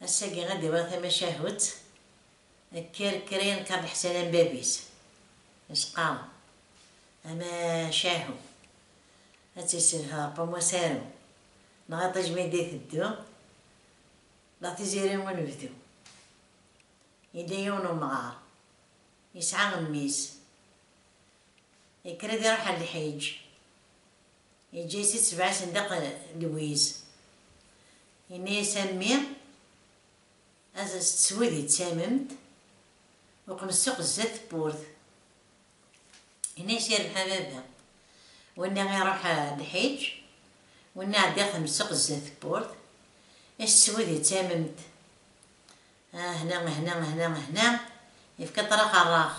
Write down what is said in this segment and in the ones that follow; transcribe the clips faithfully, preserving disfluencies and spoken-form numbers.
Ass-agi ad d-awiɣ tamacahut. Kker, kker, yenkeṛ leḥsan am bab-is. Isqam. Amacahu. Ad tt-isselhu Ṛebbi am usaru. Neɣ iṭij mi d-iteddu. Neɣ tiziri n unebdu. Yella yiwen umɣar. Yesɛa mmi-s. Yekker ad iruḥ ɣer lḥiǧ. Yeǧǧa-yas-id sebɛa sendiq n lwiz. Yenna-yas a mmi, ad as-teswid i d tamemt, uqem ssuq zdat tewwurt. Yenna-yas yerbeḥ a baba. Winna iruḥ lḥiǧ, winna ɛeddi ixdem ssuq zdat tewwurt, as-teswid i d tamemt. Ah, hna, hna, hna, hna, yefka ṭrax rrax.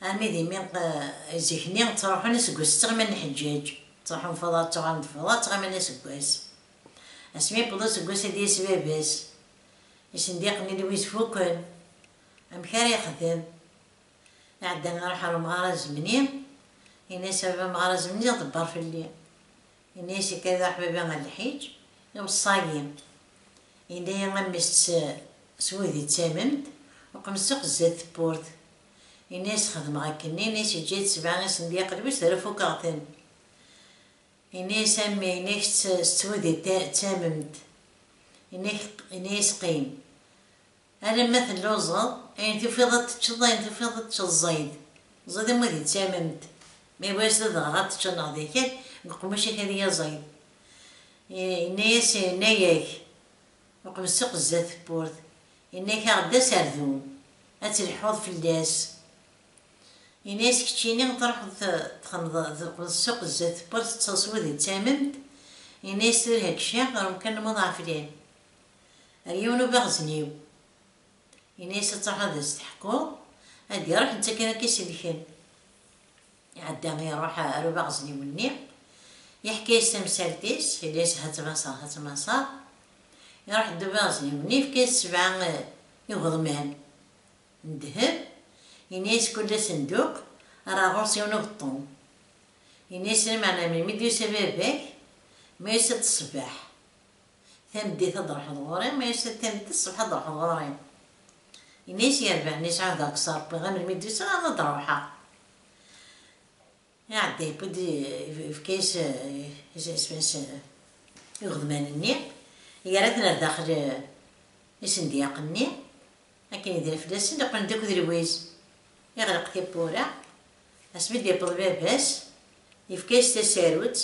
Armi d imi, eh, zik-nni ttruḥun aseggas ttɣiman lḥeǧǧaǧ. Ttruḥun fḍa, ttruḥun fḍa, ttɣiman aseggas. Asmi yewweḍ useggas ad d-yas baba-s. Isendiqen n lwiz fuken. Amek ara yexdem? Iɛedda iruḥ ɣer umɣar azemni. Yenna-yas a baba amɣar azemni, ḍebber fell-i. Yenna-yas akka ad iruḥ baba ɣer lḥiǧ, iweṣṣa-yi. Yenna-yas a mmi-s s-, swid i d tamemt, uqem ssuq zdat tewwurt. Yenna-yas xedmeɣ akken, yenna-yas yeǧǧa-yi-d sebɛa isendiqen n lwiz, tura fukeɣ-ten. Yenna-yas a mmi, yenna-yas s-, swid i d ta-, d tamemt. Yenna-yas, yenna-yas qim. Alamma telluẓeḍ, ayen tufiḍ ad teččeḍ, ayen tufiḍ ad teččeḍ ẓid. Ẓid am wid yettamen-d. Ma yewwi-as ladɣa ad teččeḍ neɣ d akal, deg uqemmuc-ik ad yaẓid. Yenna-yas, yenna-yak, uqem ssuq zdat tewwurt. Yenna-yak aɣ-d aserdum, ad telḥuḍ fell-as. Yenna-yas keččini truḥeḍ t-, txedmeḍ, uqem ssuq zdat tewwurt, tettaẓ wid yettamen-d. Yenna-yas tura hekci, ɣer umkan n muḍeɛf lɛin. Ar yiwen ubaɣzniw. Ini-as ad truḥeḍ ad as-teḥkuḍ, ad iruḥ netta kan ad k-isellken. Iɛedda iruḥ ar ubaɣzniw-nni, yeḥka-as tamsalt-is, ini-as ha-tt maṣer, ha-tt maṣer. Iruḥ-d ubaɣzniw-nni, yefka-as sebɛa, eh, iɣeḍman n ddheb, ini-as kul asenduk ara ɣur-s yiwen ubeṭṭu. Ini-as lameɛna melmi d-yusa baba-k, ma yusa-d ṣṣbeḥ. Tameddit ad d-truḥeḍ ɣur-i, ma yusa-d tameddit ṣṣbeḥ ad d-truḥeḍ ɣur-i. Ini-as yerbeḥ, ini-as ɛahdeɣ-k s Ṛebbi, ɣer melmi d-yusa ad d-ruḥeɣ. Iɛedda yewwi-d, yefka-yas, eh, is-, isem-is, eh, iɣeḍman-nni, yerra-ten ar daxel, eh, isendyaq-nni, akken yedla fell-asen, qqlen-d akk d lwiz. Iɣleq tiwwura, asmi d-yewweḍ baba-s, yefka-yas tasarut,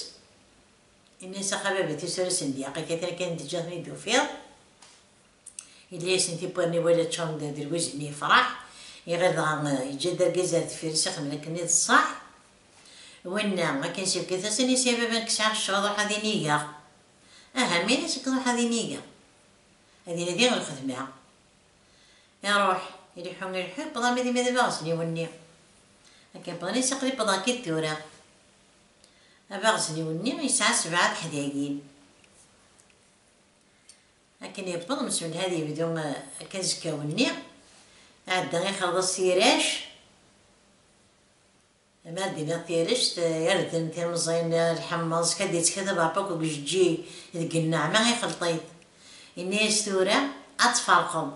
Ini-as, ax a baba, tisura-s n dyaqa, katan kan teǧǧa-ten-id tufiḍ. Yella-yasen tiwwura-nni wala ččuren d, d lwiz-nni yefṛeḥ. Iɣil dɣa, eh, yeǧǧa-d argaz ar deffir-is, ixdem akken i d ṣṣeḥ. Winna, akken s-yefka-as, ini-as, ya baba, nekk sɛiɣ ccɣel, ruḥ ad inigeɣ. Aha, ma ini-as, nekk ruḥ ad inigeɣ. Ad inadi ɣer lxedma. Iruḥ, ileḥḥu, ileḥḥu, yewweḍ armi d imi d abaɣzniw-nni. Akken wwḍen, ini-as, aql-i wwḍeɣ-k-id tura. Abaɣzniw-nni yesɛa sebɛa teḥdayin. Akken yewweḍ, meswelha ad yebdu, eh, akken azekka-nni, iɛedda ixelḍ-as tirac. Ma d-iniɣ tirect, eh, irden, timẓin, eh, lḥemmeẓ, kad yettkateb Ṛebbi akk deg ujeǧǧig, deg nneɛma, ixelṭ-it. Yenna-yas tura ad tferqeḍ.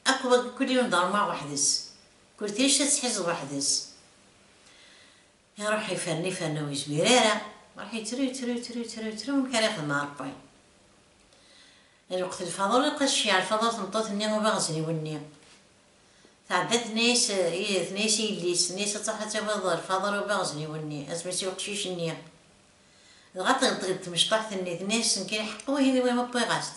Akk wagi kul yiwen d arma weḥd-s. Kul tirect ad tḥizeḍ weḥd-s. Iruḥ iferna, iferna ur yezmir ara. Iruḥ yettru, yettru, yettru, yettru, yettru, amek ara ixdem ɣer Ṛebbi? Lweqt lfaḍur, ilaq ad tceyyeɛ lfaḍur tmeṭṭut-nni ubaɣzniw-nni. Tɛedda tenna-yas, i, tenna-yas i yelli-s, tenna-yas ad truḥ ad tawiḍ lfaḍur ubaɣzniw-nni, asmi-s i uqcic-nni. Dɣa teɣ-, teɣ-, tmecṭuḥt-nni, tenna-yas, nekk lḥeqq, wihin i wayma wwiɣ-as-t.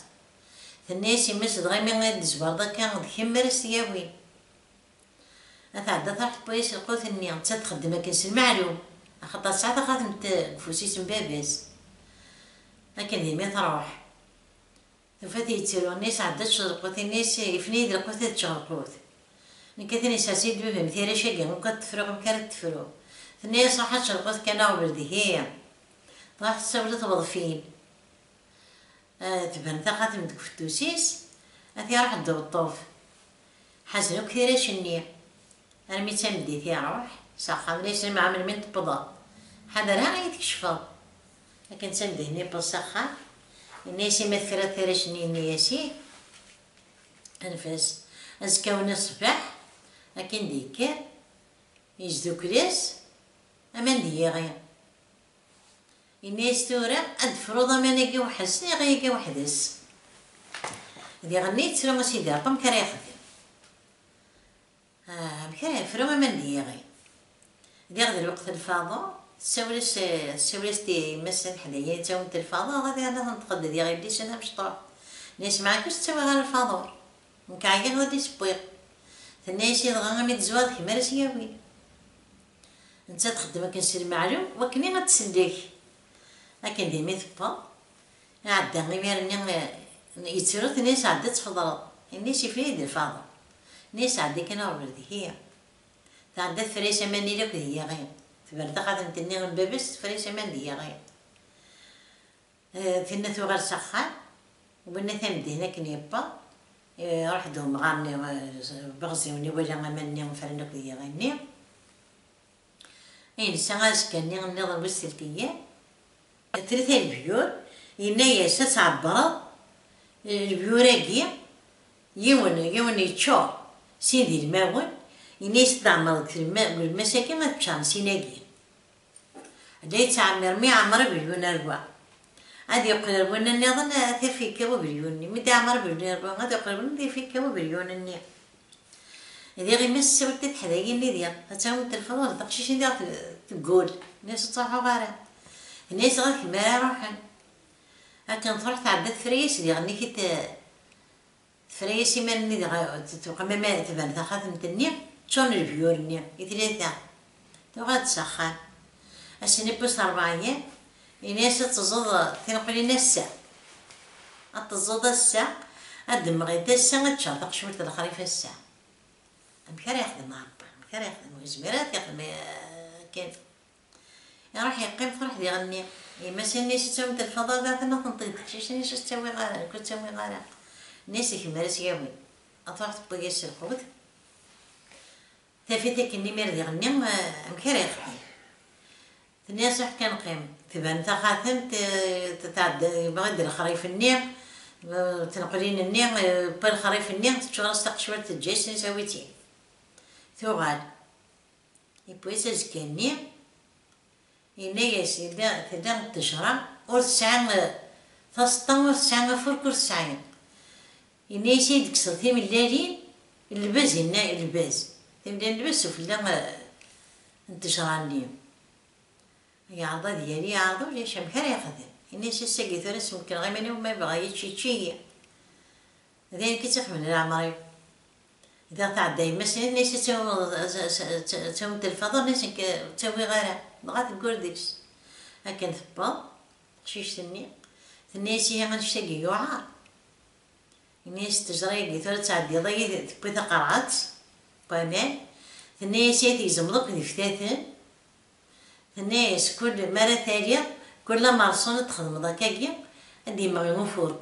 Tenna-yas yemma-s, dɣa imi ad d-tezwareḍ akka, d kemm ara s-t-yawin. Ad tɛedda truḥ tewwi-yas lqut-nni, nettat txeddem akken s lmeɛlum, axaṭer tesɛa taxatemt deg ufus-is n baba-s. Akken d imi truḥ. Tufa-t yettru, tenna-yas ɛedda ad teččeḍ lqut, tenna-yas ifen-iyi-d lqut ad ččeɣ lqut. Nekk atan yessersi-d baba-m tirac-agi, amek ad tefruɣ, amek ara tefruɣ. Tenna-yas ruḥ ad teččeḍ lqut kan a ɣbel deg-i. Truḥ tessawel i tweḍfin. Ah, tban taxatemt deg ufettus-is, ad t-iruḥ deg uweṭṭuf. Ḥazen akk tirac-nni. Armi d tameddit iruḥ s axxam, la yesselmaɛ melmi n tewwḍeḍ. Ḥader ha iyi-tkecfeḍ. Akken d tameddit-nni yewweḍ s axxam, yenna-yas i ma tefriḍ tirac-nni, yenna-yas ih. Anef-as. Azekka-nni ṣṣbeḥ, akken d-yekker, yesdukel-as aman d yiɣi. Yenna-yas: "Tura ad d-tefruḍ aman-agi weḥd-s, neɣ iɣi-agi weḥd-s." Diɣenni yettru a Sidi Ṛebbi amek ara yexdem. Ah, amek ara yefru aman d yiɣi? Diɣ d lweqt n lfaḍur, tessawel-as, tessawel-as-d i yemma-s n Ḥdayen, ttawint lfaḍur, ad yerna tenṭeq-d diɣ yelli-s amecṭuḥ. Yenna-yas: "Mɛakus ttawiɣ ara lfaḍur. Nekk ɛyiɣ ad d-is-wwiɣ." Tenna-yas: "Dɣa imi d-tezwareḍ kemm ara s-yawin." Nettat txeddem akken s lmeɛlum, wakken ad tsellek. Akken d imi tewweḍ, iɛedda imir-nni, eh, yettru, tenna-yas: "Ɛeddi ad tfeḍreḍ." Yenna-yas: "Yefla-yi-d lfaḍur." Tenna-yas: "Ɛeddi kan ɣer ubrid-ihi." Tɛedda tefra-yas aman-nni akk d yiɣi. Tebren taxatemt-nni n baba-s, tefra-yas aman d yiɣi. Eh, tinna tuɣal s axxam, winna tamdin akken yewweḍ, eh, iruḥ-d umɣar-nni, eh, Beɣziwen, iwala aman-nni ffren akk d yiɣi-nni. Yensa azekka-nni nniḍen wis tlata ayyam, tlata lebyur, yenna-yas: "Ad tɛebbreḍ, eh, lebyur-agi, yiwen, yiwen yeččur sin d ilmawen." Yenna-yas: "Ad tɛemmreḍ deg tlma-, deg ulemmas-agi ad ččaren sin-agi." Ad yettɛemmir, mi yeɛmer abilyun ar wa, ad yeqqel ar winna nniḍen, ad t-yaf yekkaw ubilyun-nni. Mi d-yeɛmer abilyun ar wa, ad yeqqel ar winna, ad t-yaf yekkaw ubilyun-nni. Diɣ yemma-s tessawel-d i teḥdayin-nni diɣ, ad tawint lfaḍur d teqcicin diɣ te-, teggul. Tenna-yas: "Ur ttruḥuɣ ara." Tenna-yas: "Ɣer kemm ara iruḥen." Akken truḥ tɛedda tefra-yas diɣ nnig-i te-, tefra-yas iman-nni diɣ, tebqa ma tban taxatemt-nni, ččuren lebyur-nni i tlata. Tuɣal-d s axxam. Ass-nni n wis ṛebɛa, yenna-yas: "Ad teẓẓeḍ tineqlin ass-a. Ad teẓẓeḍ ass-a, ad d-mɣint ass-a, ad ččeɣ taqecwalt n lexrif ass-a." Amek ara yexdem Ṛebbi? Amek ara yexdem? Ur yezmir ara ad t-yexdem, eh, akken. Iruḥ yeqqim, truḥ diɣenni. Yemma-s yenna-yas: "Ad tawint lfaḍur daɣen, ad tent-id-teqcicin, yenna-yas: Ur ttawiɣ ara, nekk ur ttawiɣ ara." Yenna-yas: "Kemm ara s-yawin." Ad truḥ tewwi-yas lqut. Taf-it akken imir diɣenni, eh, amek ara yexdem? Tenna-yas: "Ruḥ kan qqim." Tban taxatemt, eh, t-, tɛedda, yebɣa-d lexrif-nni, eh, tneqlin-nni, eh, yewwi lexrif-nni, teččur-as taqecwalt, teǧǧa-yas, yenna-yas: "Awi-tt-in." Tuɣal. Yewwi-yas azekka-nni, yenna-yas: "Yella, tella ttejra ur tesɛi, eh, taseṭṭa, ur tesɛi afurk, ur tesɛi." Yenna-yas: "Ad d-kkseḍ timellalin n lbaz." Yenna: "Lbaz, timellalin n lbaz sufella, eh, n ttejra-nni." Yeɛreḍ ad yali, yeɛreḍ ulac amek ara yexdem. Yenna-yas: "Ass-agi tura smekneɣ iman-iw, ma yebɣa yečč, yečč-iyi. D ayen kan i tt-ixedmen leɛmer-iw." Diɣ tɛedda yemma-s, tenna-yas: "Ad tawiḍ, ad, ad, ad, ad tawiḍ lfaḍur." Tenna-yas: "Nekk ur ttawiɣ ara." Dɣa teggul deg-s. Akken tewweḍ teqcict-nni, tenna-yas: "Ihi annect-agi yuɛer." Yenna-yas: "Ttejra-agi tura ttɛeddiḍ-iyi, tewwi taqerɛet n waman." Tenna-yas: "Ay tegzmeḍ akk d iftaten." Tenna-yas: "Kul mi ara taliḍ, kul amerṣun ad txedmeḍ akkagi, ad d-yemɣi ufurk.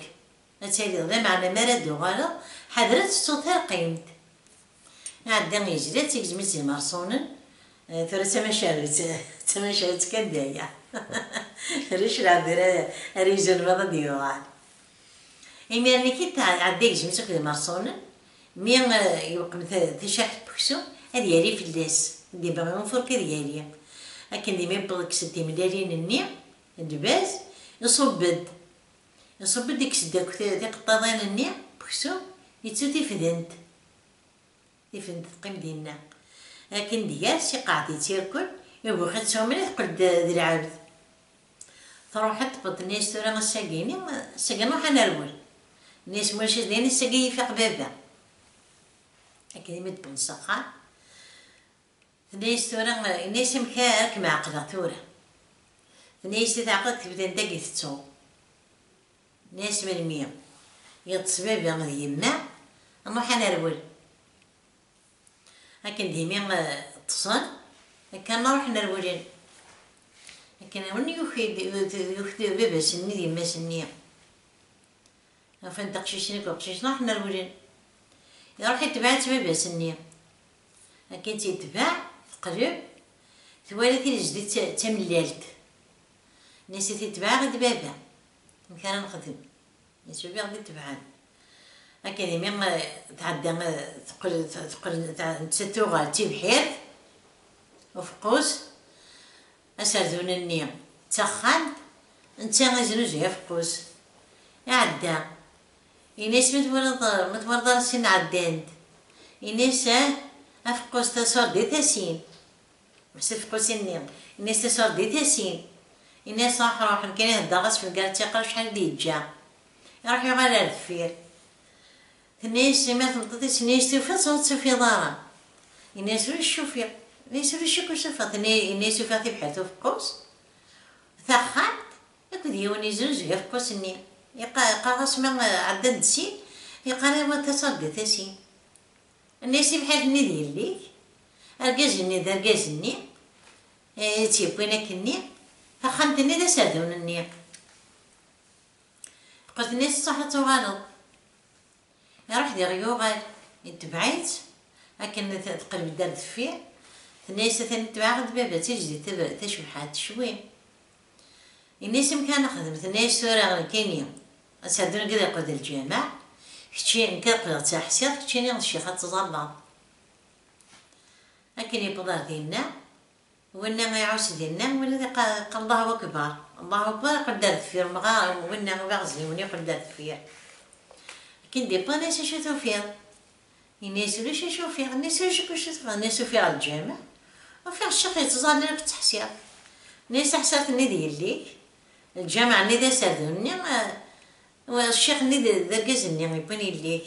Ad taliḍ, lameɛna mi ara d-tuɣaleḍ, ḥader ad tettuḍ tarqimt." Iɛedda yejla-tt, yegzem-itt d imerṣunen. Eh, tura d tamacahut, d tamacahut kan d aya. Ulac lɛebd ara, ara yezun maḍi ad d-yuɣal. Imir-nni kan tɛedda yegzem-itt akk d imerṣunen, mi, eh, yewqem ta-, tacaḥt n uksum, ad yali fell-as, ad d-yemɣi ufurk ad yali. Akken d imi yewweḍ, yekkes-d timellalin-nni n lbaz, iṣubb-d. Iṣubb-d, yekkes-d akk ti-, tiqeṭṭiḍin-nni n uksum, yettu tifdent. Tifdent teqqim dinna. Akken d-yers, iqeɛɛed-itt irkel, ibuxx-itt s umli, teqqel-d d lɛebd. Truḥ-d, tewweḍ, tenna-yas: "Tura ass-agi-ni, ass-agi nruḥ ad nerwel." Tenna-yas: "Ma ulac, ad d-yini ass-agi yeffiq baba." Akken imi d-wwḍen s axxam, tenna-yas: "Tura," yenna-yas: "Amek ara kem-ɛeqleɣ ṭṭura?" Tenna-yas: "I teɛqel tebda dagi tettu." Tenna-yas: "Melmi yeṭṭes baba d yemma, nruḥ ad nerwel." Akken d imi, eh, ṭṭsen, akka nruḥ nerwel. Akken win yuki-d, yuki-d baba-s-nni d yemma-s-nni. Ufan-d aqcic-nni akked uqcic, nruḥ nerwel. Iruḥ itbeɛ-itt baba-s-nni. Akken tt-itbeɛ, teqleb, twala tin zdi d ta-, d tamellalt. Nnas-it: "Itbeɛ-aɣ-d baba. Amek ara nexdem?" Nnas: "Ugiɣ d-itebɛen." Akken imi, eh, tɛedda, eh, teqqel, teqqel, tɛedda, tuɣal d tibḥirt, ufeqqus, aserdun-nni d taxxamt, netta iznuzu afeqqus. Iɛedda. Ini-as, "Ma twalaḍ, ma twalaḍ ara sin ɛeddan-d?" Ini-as, "Ah, afeqqus tasurdi tasin." Ḥseb aqqusi-nni, ini-as tasurdi tasin. Ini-as, "Ruḥ, ruḥ, nekkini heddreɣ-as fengar tt-iqqar acḥal d-yeǧǧa." Iruḥ yuɣal ar deffir. Tenna-yas, ma tmeṭṭut-is, tenna-yas, "Tufiḍ-tt neɣ ur tt-tufiḍ ara?" Ini-as, "Ulac, ufiɣ." Ini-as, "Ulac akk ur tufiḍ." Tenna, ini-as, "Ufiɣ tibḥirt ufeqqus, taxxamt, akked yiwen izruzug afeqqus-nni." Iqa-, iqqar-as ma, eh, ɛeddan-d sin, iqqar, "Iwa tasurdi tasin." Nni-as, "Tibḥirt-nni d yelli-k, argaz-nni d argaz-nni, eh, i tt-yewwin akkenni, taxxamt-nni d aserdun-nni." Teqqel tenna-as, "Ṣṣeḥ ad tuɣaleḍ." Iruḥ diɣ yuɣal, itbeɛ-itt, akken t-, teqleb-d ar deffir, tenna-as, "Atan tebɛeɣ-d baba d tijdit tab-, tacebḥant cwi." Ini-as, "Amek ara nexdem?" Tenna-as, "Tura nekkini, aserdun-agi ad yeqqel d lǧameɛ, kečči, nekk ad qqleɣ d taḥsirt, keččini d ccix ad tẓallaḍ." Akken yewweḍ ar dinna, winna iɛuss dinna, winna iqa-, iqqar, "Allahu akbar, Allahu akbar", iqqel-d ar deffir, mɣar, winna ulaɣ zdiwen, iqqel-d ar deffir. Akken d-iwweḍ, ini-as, "Acu tufiḍ?" Ini-as, "Ulac acu ufiɣ." Ini-as, "Ulac akk acu tebɣiḍ?" Ini-as, "Ufiɣ lǧameɛ, ufiɣ ccix yettẓalla akked teḥsirt." Ini-as, "Taḥsirt-nni d yelli-k, lǧameɛ-nni d aserdun-nni, eh, wa-, ccix-nni d, d argaz-nni yewwin yelli-k."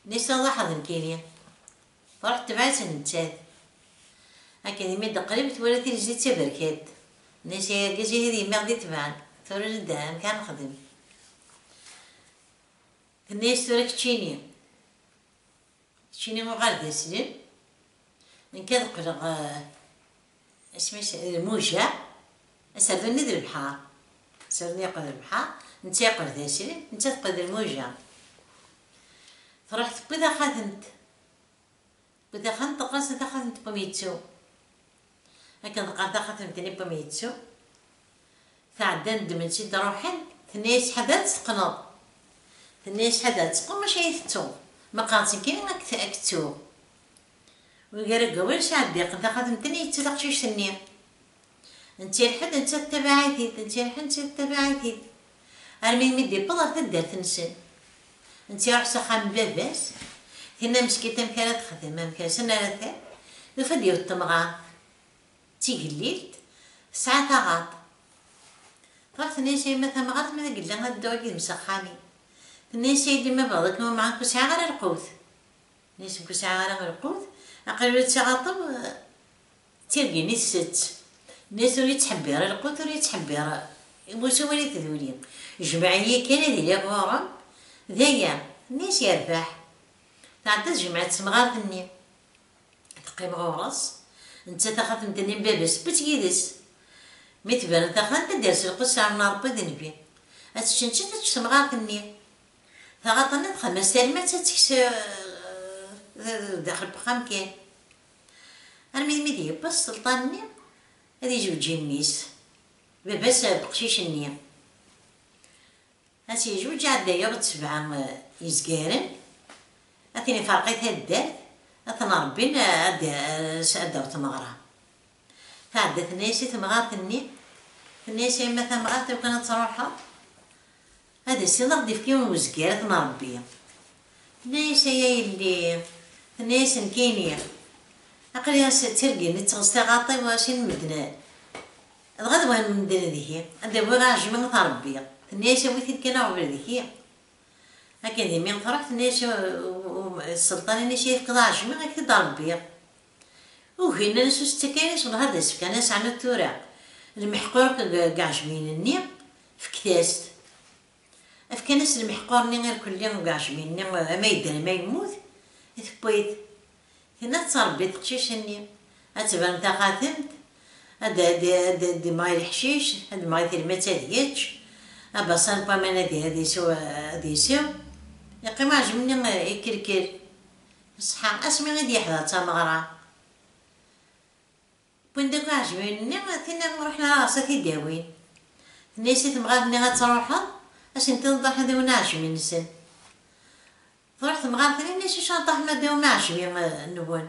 Ini-as, "Ad laḥeḍ nekkini." Truḥ tebɛ-itt nettat. Akken imi d-teqrib, twala tilzi d taberkant. Tenna-as, "Ay argaz, ihi d yemma ɣ-d-itebɛen. Tura d amek ara nexdem?" Tenna-as, "Tura keččini, keččini uɣal d aslem, nekk ad qqleɣ, eh, asmi-s, eh, lmuja, aserdun-nni d lebḥer. Aserdun yeqqel d lebḥer, netta yeqqel d aslem, netta teqqel d lmuja." Truḥ tewwi taxatemt. Tewwi taxatemt, teqqel taxatemt n wemyettu. Akken teqqar taxatemt-nni n wemyettu, tɛeddan ddmen-tt-id ruḥen, tenna-yas, "Ḥader ad tt-teqqneḍ." Tenna-yas, "Ḥader ad tt-teqqen, maca ad iyi-tettuḍ. Ma qqaren-tt nekkini, ad k-, ad k-ttuɣ." Ugar deg wawal, sɛeddi yeqqen taxatemt-nni, yetti taqcict-nni. Netta ileḥḥu-d, nettat tabaɛ-it-id, netta ileḥḥu, nettat tabaɛ-it-id. Armi mi d-iwweḍ ɣer taddart-nsen. Netta iruḥ s axxam n baba-s, tinna meskint amek ara texdem, amek ara, s anwa ara terr, tufa-d yiwet temɣart. D tigellilt, tesɛa taɣaṭ. Truḥ tenna-yas, "A yemma tamɣart, ma d agella ad dduɣ yid-m s axxam-im." Tenna-yas, "A yelli, ma bɣiḍ ad kem-umɛeɣ, ur sɛiɣ ara lqut." Tenna-yas, "Ur sɛiɣ ara lqut, aql-i ula d taɣaṭ-iw, eh, d tirgin i tsett." Tenna-yas, "Ur yettḥebbir lqut, ur yettḥebbir, ur s awal i tduli. Jmeɛ-iyi kan ad iliɣ ɣur-m, d aya." Tenna-yas, "Yerbeḥ." Tɛedda tejmeɛ-d temɣart-nni. Teqqim ɣur-s, nettat taxatemt-nni n baba-s tewwi-tt yid-s. Mi tebren taxxamt, ad d-ters lqut s ɛemr n Ṛebbi d nnbi. Ad tečč nettat, ad tečč temɣart-nni. Taɣaṭ-nni texdem-as talmat, ad tekkes, eh, d, d, daxel n wexxam kan. Armi d mi d-yewweḍ sselṭan-nni ad yezweǧ i mmi-s, baba-s n weqcic-nni. Ad s-yezweǧ, iɛedda yuɣ-d sebɛa, eh, yezgaren, ad ten-iferq i taddart, ad ten-rebbin, eh, ad, eh, s-, ad d-taweḍ tmeɣra. Tɛedda tenna-yas i temɣart-nni, tenna-yas, "A yemma tamɣart, lukan ad truḥeḍ, ad as-tiniḍ ad d-ifk yiwen wezgar ad t-nṛebbi." Tenna-yas, "Ay a yelli," tenna-yas, "nekkini aql-i ass d tirgin i ttɣes taɣaṭ-iw sin medden, dɣa d wayen medden deg-i, ad d-awiɣ aɛejmi ad t-ṛebbiɣ." Tenna-yas, "Awi-t-id kan aɣbel deg-i." Akken d imi truḥ, tenna-yas, u-, u-, u-, sselṭan-nni, "Acu yefkiḍ aɛejmi, ad k-t-id-ṛebbiɣ." Ugin-nnes ur s-ttak ara, s wellah ad as-fkan, as ɛnu tura lmeḥqur deg, deg iɛejmiyen-nni, fket-as-t. Fkan-as lmeḥqur-nni irkelli deg iɛejmiyen-nni, ama yedder ama yemmut, tewwi-t. Tenna tettṛebbi teqcict-nni, ad tebren taxatemt, ad d-, ad d-, ad d-, ad d-imɣi leḥcic, ad d-imɣi tilmat ad yečč, abaṣan n waman ad, ad isew, ad isew. Yeqqim aɛejmi-nni ikelkel. Ṣṣeḥḥa, asmi i d-yeḥḍer d tameɣra, wwin-d akk aɛejmiyen-nni, tinna ruḥen ɣer ɣer-s ad t-id-awin. Tenna-yas i temɣart-nni, "Ad truḥeḍ, ad sen-tiniḍ ad ruḥen ad awin aɛejmi-nsen." Truḥ temɣart-nni, nni-as: "Icaṭ Ḥmed, ur mɛejbi, eh, nwen."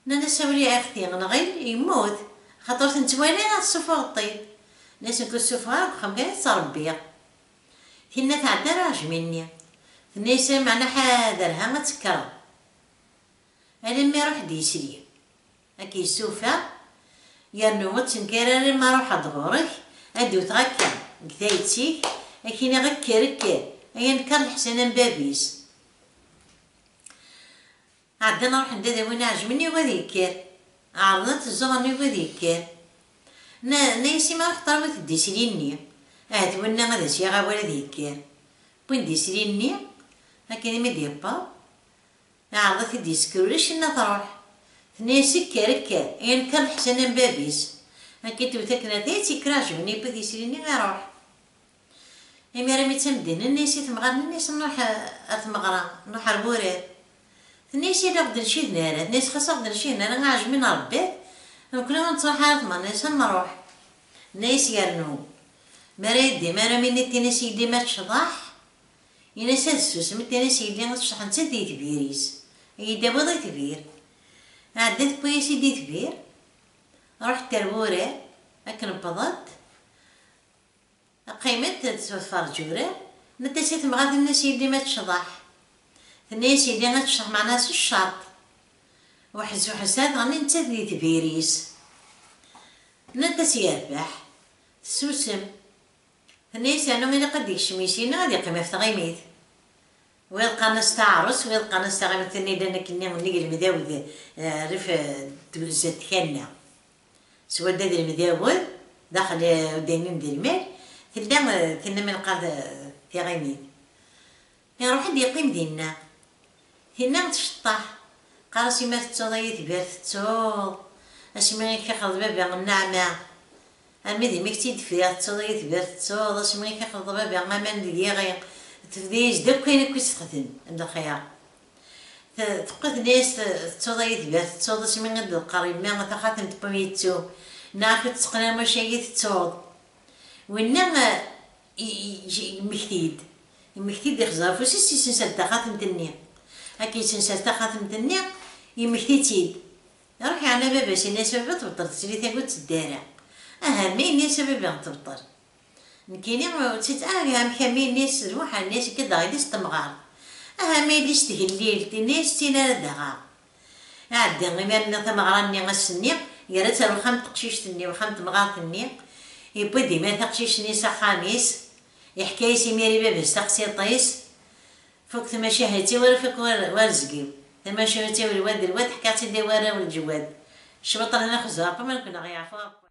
Nnan-as: "Awli a xti, nɣil yemmut, xaṭer ur t-nettwali ara tessufuɣeḍ-t-id." Nni-as: "Nekk ur ssufuɣeɣ ara, deg uxxam kan i tt-rebbiɣ." Tinna tɛedda ar uɛejmi-nni. Tenna-as: "Meɛna ḥader, ha ad tekkreḍ." Alamma iruḥ-d yesli. Ad k-yessufeɣ, yernu ur ttenkar ara ma ruḥeɣ-d ɣur-k, ad d-wteɣ akka deg tayet-ik, ad k-iniɣ: "Kker, kker, ay anker leḥsan am bab-is." Ɛeddan ruḥen-d ad awin aɛejmi-nni, yugi ad yekker. Ɛerḍen ad t-zzuɣren, yugi ad yekker. Nna-, nna-yas: "Ma ruḥeḍ ara wwet-d isli-nni, ahat winna ad as-yaɣ awal ad yekker." Wwin-d isli-nni, akken imi d-yewweḍ, iɛreḍ-it-id yessker ulac inna truḥ. Tenna-yas: "Kker, kker, ay anker leḥsan am bab-is." Akka i tewwet akken ar tayet, yekker aɛejmi-nni, yewwi-d isli-nni, iruḥ. Imir armi d tameddit-nni, nna-yas i temɣart-nni, nna-yas: "Nruḥ, eh, ar tmeɣra, nruḥ ar wurar." Tenna-yas: "Yella ur ɣ-d-nciden ara." Tenna-yas: "Xas ur ɣ-d-nciden ara, aɛejmi nrebba-t, nekkni ur nettruḥ ara ar tmeɣra." Nna-yas: "Ad nruḥ." Nna-yas: "Yernu mi ara yeddi, mi ara m-inin, tin-as i yelli-m ad tecḍeḥ, in-as ad tessusem, tin-as i yelli ad tecḍeḥ nettat d itbir-is, ad yi-d-tawiḍ itbir." Ɛedda tewwi-yas-id itbir, ruḥent ar wurar, akken wwḍent, qqiment ad tferǧ urar, nna-yas i temɣart-nni, nna-yas i yelli-m ad tecḍeḥ. Tenna-yas yelli ad tecḍeḥ, meɛna s ccerṭ. Weḥd-s, weḥd-s ara tɣenni nettat d itbir-is. Nna-yas yerbeḥ, tessusem. Tenna-yas yernu ilaq ad d-ikcem yisina, ad yeqqim ɣef tɣimit. Wiyaḍ qqaren-as taɛrust, wiyaḍ qqaren-as taɣimit, tenna-yas akken nnig lemdawed, eh, rrif, eh, zdat tkanna. S wadda d lemdawed, daxel, eh, udaynin d lmal, tella, eh, tenna mi neqqar, eh, tiɣimit. Iruḥ-d yeqqim dinna. Tinna tceṭṭeḥ. Qqar-as: "Imi tettuḍ ay itbir, tettuḍ. Asmi i k-ixleḍ baba nneɛma. Armi d imi i k-tt-id-friɣ, tettuḍ ay itbir, tettuḍ. Asmi i k-ixleḍ baba aman d yiɣi, tebda-yas-d akk ayen akk i s-texdem n lxir." Te-, teqqel tenna-yas: "Tettuḍ ay itbir, tettuḍ, asmi i d-teqqar yemma taxatemt n wumi yettu, neɣ ak ur tetteqqen ara wacu ay tettuḍ." Winna, eh, i-, i-, i-, yemmekti-d. Yemmekti-d, ixẓer afus-is, yessenser taxatemt-nni. Akken yessenser taxatemt-nni, yemmekti-tt-id. Iruḥ yeɛna baba-s, yenna-yas: "A baba, tebṭel teslit-agi, ur tteddu ara." "Aha, ma yenna-yas a baba tebṭel." Nekkini, ur tt-, ah, amek a mmi, yenna-yas d Muḥend, yenna-yas akka d-aɣ-yelli s temɣart. "Aha, ma yelli s tgellilt, yenna-yas d tin ara d-aɣeɣ." Iɛedda imir-nni tameɣra-nni ass-nni, yerra-tt ar uxxam n teqcict-nni, uxxam n temɣart-nni, yewwi-d imir taqcict-nni s axxam-is, iḥka-yas imir i baba-s taqsiṭ-is, fuk tmacahut-iw, ar fuk war, war zgiw, tamacahut-iw lwad lwad, ḥkiɣ-tt-id i warraw n leǧwad, ccwaṭ-nni xezreɣ, ma nekk neɣ yeɛfu.